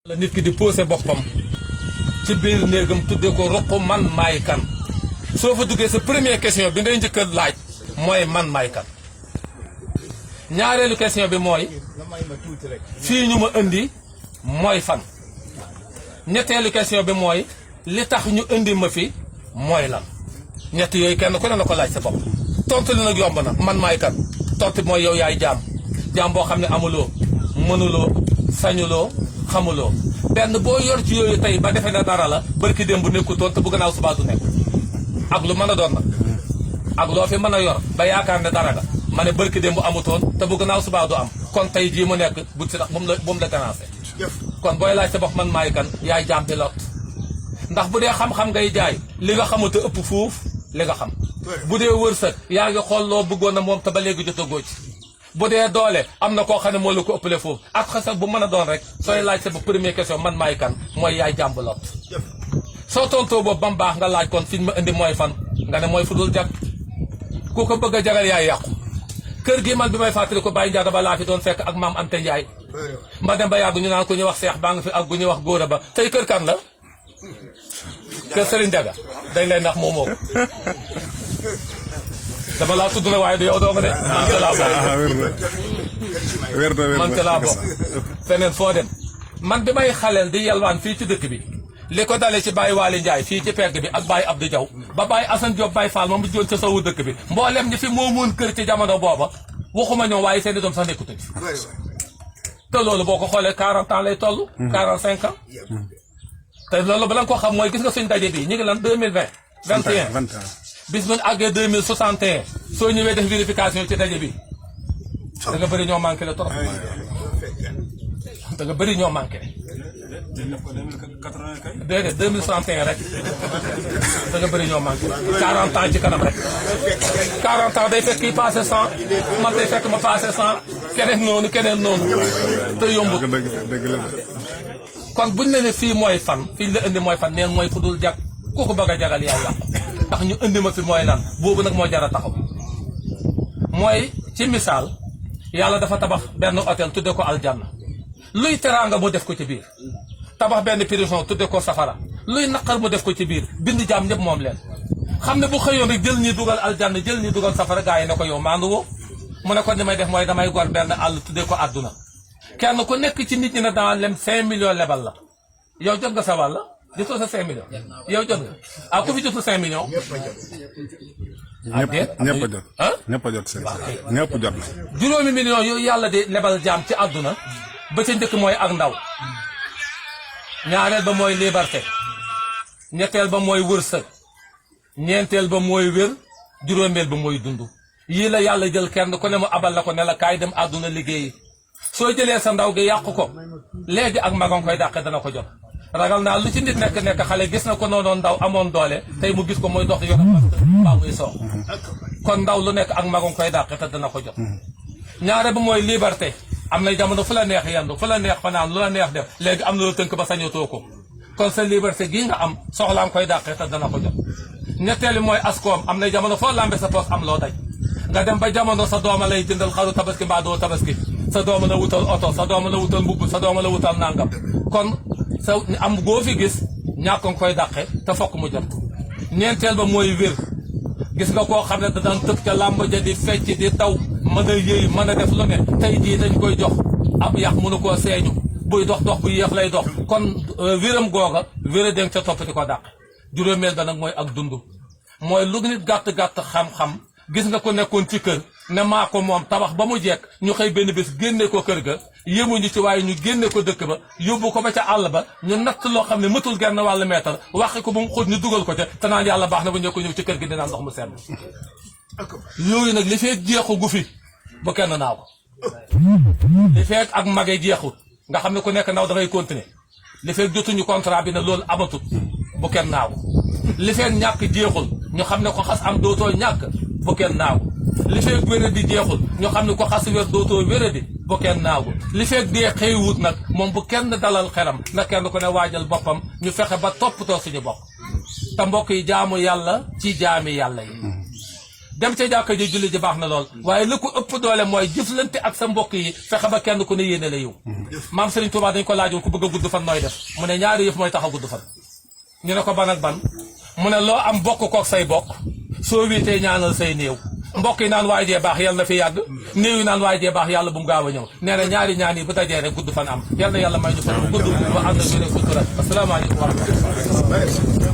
la nit ki di posé boppam ci biir néegam tuddee ko roq man maay kan soo fa duggee sa première question bi ngay njëkk a laaj mooy man maay kan ñaareelu question bi mooy fii ñu ma indi mooy fan ñetteelu question bi mooy li tax ñu indi ma fi mooy lan ñett yooyu kenn ku ne na ko laaj sa bopp tontu li nag yomb na man maay kan tontu mooy yow yaay jaam boo xam ne amuloo mënuloo sañuloo xamuloo benn boo yor ci yooyu tey ba defee na dara la barki démb nekkutoon te bu gannaaw subaa du nekk ak lu mën a doon nag ak loo fi mën a yor ba yaakaar ne dara nga ma ne barki démb amutoon te bu gannaaw subaa du am kon tey jii mu nekk bu ci tax bu mu la déranger kon booy laaj sa bopp man maay kan yaay jaam bi lot ndax bu dee xam-xam ngay jaay li nga xamante ëpp fuuf li nga xam bu dee wërsëg yaa ngi xool loo bëggoon na moom te ba léegi jotagoo ci bu dee doole am na koo xam ne moo la ko ëppale foofu ak xasal bu mën a doon rek sooy laaj sa ba première question man maay kan mooy yaay jàmb lot soo tontoo boobu ba mu baax nga laaj kon fi ñu ma indi mooy fan nga ne mooy fu dul jag ku ko bëgg a jagal yaay yàqu kër gi man bi may fàttali ko Baye Ndiaga ba laa fi doon fekk ak maam Anta Ndiaye ma dem ba yàgg ñu naan ko ñuy wax Seex baa nga fi ak gu ñuy wax Góora ba tey kër kan la kër Serigne Ndiaga dañ lay nax moomoo ko dama laa tudd na waaye du yow doo nga de man ca laa bokk man ca laa bokk feneen foo dem man bi may xaleel di yalwaan fii ci dëkk bi li ko dalee ci Baye Waly Ndiaye fii ci pegg bi ak Baye Abdou Diaw ba Baye Assane Diop Baye Fall moom mu joon ca sowu dëkk bi mboolem ñi fi moomoon kër ci jamono booba waxuma ñoom waaye seen i doom sax nekkutuñ te loolu boo ko xoolee 40 ans lay toll 45 ans te loolu bala nga ko xam mooy gis nga suñ daje bii ñu ngi lan 2020 21 bis bu ñu àggee 2061 soo ñëwee def vérification ci daje bi da nga bëri ñoo manqué le trop da nga bëri ñoo manqué déedéet 2061 rek da nga bëri ñoo manqué 40 ans ci kanam rek 40 ans day fekk kii passé 100 man day fekk ma passé 100 keneen noonu te yombut kon buñ ne ne fii mooy fan fii la indi mooy fan neen mooy fu dul jag ku ko bëgg a jagal yaay yàqu ndax ñu indi ma fi mooy lan boobu nag moo jar a taxaw mooy ci misaal yàlla dafa tabax benn hôtel tudde ko aljanna luy teraanga mu def ko ci biir tabax benn prison tudde ko safara luy naqar mu def ko ci biir bind jaam ñëpp moom leen xam ne bu xëyoon rek jël ñi dugal aljanna jël ñi dugal safara gaa yi ne ko yow maandu woo mu ne ko ni may def mooy damay gor benn àll tudde ko àdduna kenn ku nekk ci nit ñi ne dama lem 5 millions lebal la yow jot nga sa wàll jotoo sa 5 millions yow jot nga ah ku fi jotul 5 millions. ñëpp a jot ah ñëpp a jot seen ñëpp jot na. juróomi millions yooyu yàlla di lebal jaam ci àdduna ba ca njëkk mooy ak ndaw ñaareel ba mooy liberté ñetteel ba mooy wërsëg ñeenteel ba mooy wér juróomeel ba mooy dund yii la yàlla jël kenn ku ne mu abal la ko ne la kaay dem àdduna liggéeyi soo jëlee sa ndaw gi yàq ko léegi ak magam koy dàqe dana ko jot ragal naa lu ci nit nekk xale gis na ko noonoon ndaw amoon doole tey mu gis ko muy dox di yor baa muy soox kon ndaw lu nekk ak magam koy dàqe te dana ko jot ñaare ba mooy liberté am na jamono fu la neex yendu fu la neex fanaan lu la neex def léegi am na lu tënk ba sañatoo ko kon sa liberté gii nga am soxlaam koy dàqe te dana ko jot ñetteeli mooy askoom am na jamono foo lambe sa poos am loo daj nga dem ba jamono sa dooma lay jëndal xaru tabaski mbaa doo tabaski sa dooma la wutal oto sa dooma la wutal mbubb sa dooma la wutal nangam kon sa am goo fi gis ñàkk nga koy dàqe te fokk mu jot ñeenteel ba mooy wér gis nga koo xam ne da daan tëb ca làmb ja di fecc di daw mën a yëy mën a def lu ne tey jii dañ koy jox ab yàq mënu koo seeñu buy dox bu yéex lay dox kon wéram googa wéra dénk ca topp di ko dàq juróomeel ba nag mooy ak dund mooy lu nit gàtt-gàtt xam-xam gis nga ko nekkoon ci kër ne maa ko moom tabax ba mu jekk ñu xëy benn bés génne ko kër ga yémuñu ci waaye ñu génne ko dëkk ba yóbbu ko ba ca àll ba ñu natt loo xam ne mëtul genn wàllu meetar waxi ko ba mu xóot ñu dugal ko ca te naan yàlla baax na ba ñëw ko ñëw ci kër gi dinaan ndox mu sedd yooyu nag li feek jeexu gu fi bu kenn naa ko li feek ak mage jeexut nga xam ne ku nekk ndaw da ngay continuer li feek jotuñu contrat bi ne loolu amatut bu kenn naaw li feek ñàkk jeexul ñu xam ne ko xas am dootoo ñàkk bu kenn naaw li feek wéradi jeexul ñu xam ne ko xas wér dootoo wéradi bu kenn naaw li feek dee xëywut nag moom bu kenn dalal xelam na kenn ku ne waajal boppam ñu fexe ba toppatoo suñu bopp te mbokk yi jaamu yàlla ci jaami yàlla yi dem ca jàkka ji julli ji baax na lool waaye lu ko ëpp doole mooy jëflante ak sa mbokk yi fexe ba kenn ku ne yéene la yow maam Serigne Touba dañ ko laajoon ku bëgg a gudd fan nooy def mu ne ñaari yëf mooy tax a gudd fan ñu ne ko ban ak ban mu ne loo am bokk kook say bokk soo wéetee ñaanal say néew mbokk yi naan waay dee baax yàlla na fi yàgg néew yi naan waay dee baax yàlla bu mu gaaw a ñëw nee na ñaari ñaan yi bu dajee rek gudd fan am yàlla na yàlla may ñu fan gudd ba ànd ak ñu ne sutura asalaamaaleykum wa rahmatulah